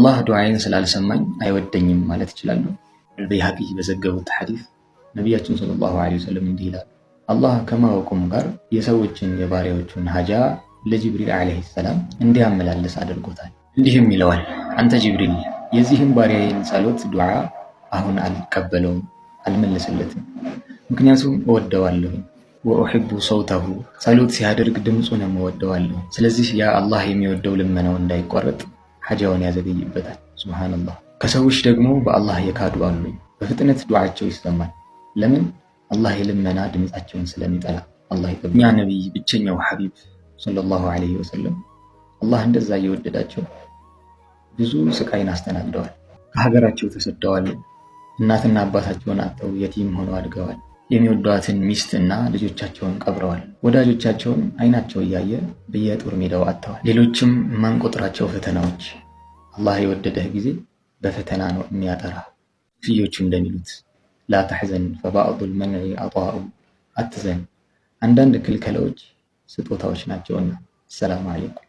አላህ ዱዓዬን ስላልሰማኝ አይወደኝም ማለት ይችላሉ? አልበይሃቂ በዘገቡት ሐዲስ ነቢያችን صلى الله عليه وسلم እንዲህ ይላሉ፣ አላህ ከማወቁም ጋር የሰዎችን የባሪያዎቹን ሀጃ ለጅብሪል عليه السلام እንዲያመላልስ አድርጎታል። እንዲህም ይለዋል፣ አንተ ጅብሪል የዚህም ባሪያዬን ጸሎት ዱዓ አሁን አልቀበለውም፣ አልመለስለትም። ምክንያቱም እወደዋለሁኝ። وأحب صوته ጸሎት ሲያደርግ ድምፁንም እወደዋለሁ። ስለዚህ ያ አላህ የሚወደው ልመናው እንዳይቋረጥ ሐጃውን ያዘገይበታል። سبحان الله። ከሰዎች ደግሞ በአላህ የካዱ አሉ። በፍጥነት ዱዓቸው ይሰማል። ለምን? አላህ የልመና ድምፃቸውን ስለሚጠላ። አላህ እኛ ነቢይ ብቸኛው ሐቢብ صلى الله عليه وسلم አላህ እንደዛ እየወደዳቸው ብዙ ስቃይን አስተናግደዋል። ከሀገራቸው ተሰደዋል። እናትና አባታቸውን አጥተው የቲም ሆነው አድገዋል። የሚወዷትን ሚስት እና ልጆቻቸውን ቀብረዋል። ወዳጆቻቸውን አይናቸው እያየ በየጦር ሜዳው አጥተዋል። ሌሎችም የማንቆጥራቸው ፈተናዎች። አላህ የወደደህ ጊዜ በፈተና ነው የሚያጠራ። ሱፊዮቹ እንደሚሉት لا تحزن فبعض المنع عطاء፣ አትዘን አንዳንድ ክልከላዎች ስጦታዎች ናቸውና። السلام عليكم።